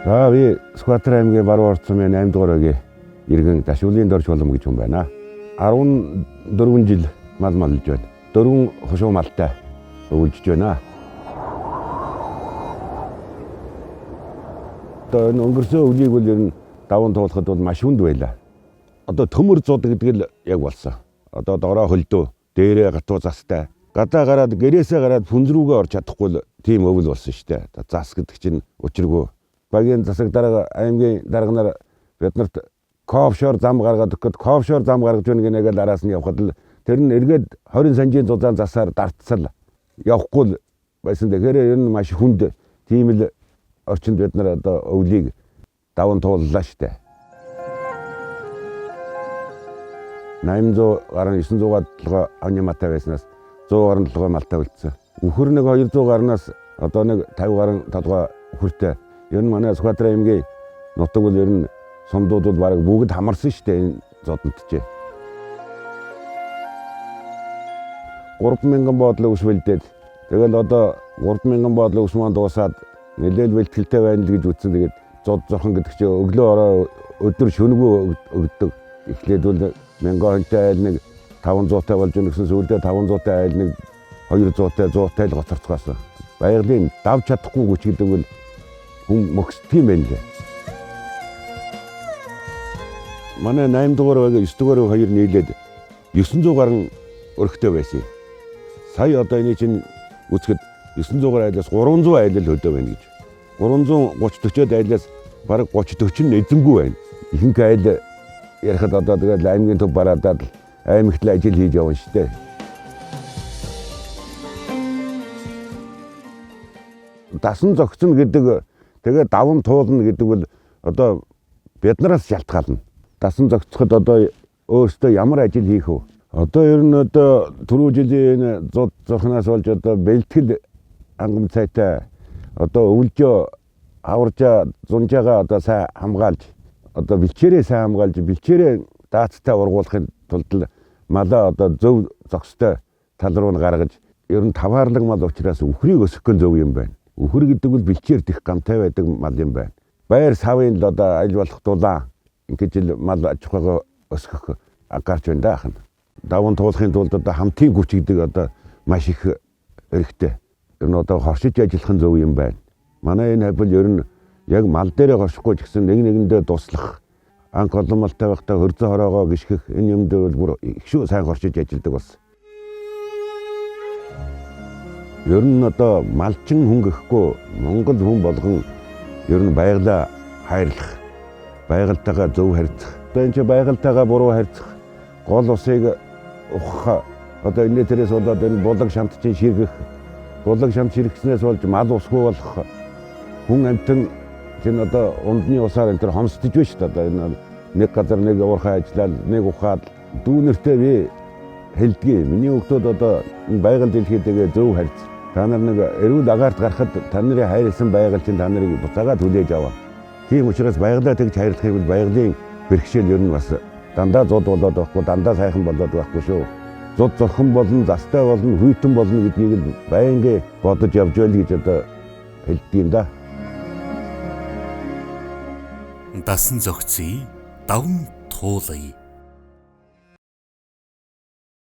За би Сүхбаатар аймгийн Баруун Орд сумын 8 дугаар багийн иргэн Дашуулын Дорж Булам гэж хүн байна. 14 жил мал малж байна. 4 хушуу малтай өвлжиж байна. Одоо энэ өнгөрсөн өвлийг бол ер нь даван туулахад бол маш хүнд байлаа. Одоо төмөр зуд гэдэг л яг болсон. Одоо дороо хөлдөө, дээрээ гатуу застай. Гадаа гараад гэрээсээ гараад пүнз рүүгээ орж чадахгүй л тийм өвөл болсон шүү дээ. Зас гэдэг чинь учиргүй. Багийн засаг дарга аймгийн дарга нар биднэрт кофшор зам гаргаад өгөхөд кофшор зам гаргаж өгнө гэнэгээл араас нь явхад л тэр нь эргээд 20 санжийн зузаан засаар дартсал явахгүй л байсан. Тэгэхээр ер нь маш хүнд тийм л орчинд бид нар одоо өвлийг даван тууллаа шүү дээ. 800 гаруй 900 толгой авны матай байснаас 100 гаруй толгой малтай үлдсэн. Үхэр нэг 200 гарнаас одоо нэг 50 гаруй толгой үхэртэй. Ер нь манай Сүхбаатар аймгийн нутаг бол ер нь сумдууд бол бараг бүгд хамарсан шүү дээ энэ зодонд ч. 3000 боодлоо ус бэлдээд тэгэл одоо 3000 боодлоо ус маань дуусаад нэлээл бэлтгэлтэй байна л гэж үтсэн. Тэгээд зод зорхон гэдэг чинь өглөө орой өдөр шөнөгүй өгдөг. Эхлээд бол 1000 хонтой айл нэг 500-тай болж өгсөн, сүүлдээ 500-тай айл нэг 200-тай 100-тай л гоцорцгоосон. Байгалийн давж чадахгүй хүч гэдэг бол хүн мөксдөг юм байна лээ. Манай 8 дугаар баг 9 дугаар баг хоёр нийлээд 900 гаруй өрхтөө байсан юм. Сая одоо энэ чинь үзэхэд 900 гаруй айлаас 300 айл л хөдөө байна гэж. 330 40-од айлаас бараг 30 40 нь эзэнгүй байна. Ихэнх айл ярихад одоо тэгэл аймгийн төв бараадаад л аймагт л ажил хийж явна шүү дээ. Дасан зогцно гэдэг тэгээ даван туулна гэдэг бол одоо биднээс шалтгаална. Дасан зогцоход одоо өөрсдөө ямар ажил хийх вэ? Одоо ер нь одоо түрүү жилийн энэ зуд зурхнаас болж одоо бэлтгэл хангам цайтай одоо өвлжөө аваржаа зунжаага одоо сайн хамгаалж одоо бэлчээрээ сайн хамгаалж бэлчээрээ даацтай ургуулахын тулд малаа одоо зөв зохистой тал руу нь гаргаж ер нь таваарлаг мал учраас үхрийг өсгөх нь зөв юм байна. Үхэр гэдэг бол бэлчээр дэх гамтай байдаг мал юм байна. Байр савын л одоо аль болох дулаан ингэж л мал аж ахуйгаа өсгөх гарч байна да ахна. Даван туулахын тулд одоо хамтын хүч гэдэг одоо маш их хэрэгтэй. Ер нь одоо хоршиж ажиллах нь зөв юм байна. Манай энэ хавь бол ер нь яг мал дээрээ хоршихгүй ч гэсэн нэг нэгэндээ туслах, анх олон малтай байхдаа хөрзөн хороогоо гიშгэх энэ юм дээр бол бүр их шүү сайн хоршиж ажилладаг болсон. Ер нь одоо малчин хүн гэхгүй Монгол хүн болгон ер нь байгалаа хайрлах, байгальтайгаа зөв харьцах. Одоо энэ чинь байгальтайгаа буруу харьцах, гол усыг ухах, одоо энэ тэрээс болоод энэ булаг шамт чинь ширгэх, булаг шамт ширгэснээс болж мал усгүй болох, хүн амьтан чинь одоо ундны усаар энэ төр хомсдож байна шүү дээ. Одоо энэ нэг газар нэг уурхай ажиллаад нэг ухаад дүүнертэй би хэлдгийг. Миний хүүхдүүд одоо энэ байгаль дэлхийтэйгээ зөв харьц. Та нар нэг эрүүл агаарт гарахад та нарын хайрласан байгаль чинь та нарыг буцаагаад хүлээж аваа. Тийм учраас байгалаа тэгж хайрлах юм бол байгалийн бэрхшээл ер нь бас дандаа зуд болоод байхгүй, дандаа сайхан болоод байхгүй шүү. Зуд зурхан болно, застай болно, хүйтэн болно гэдгийг л байнга бодож явж байл гэж одоо хэлдэг юм да. Дасан зогцъё, даван туулъя.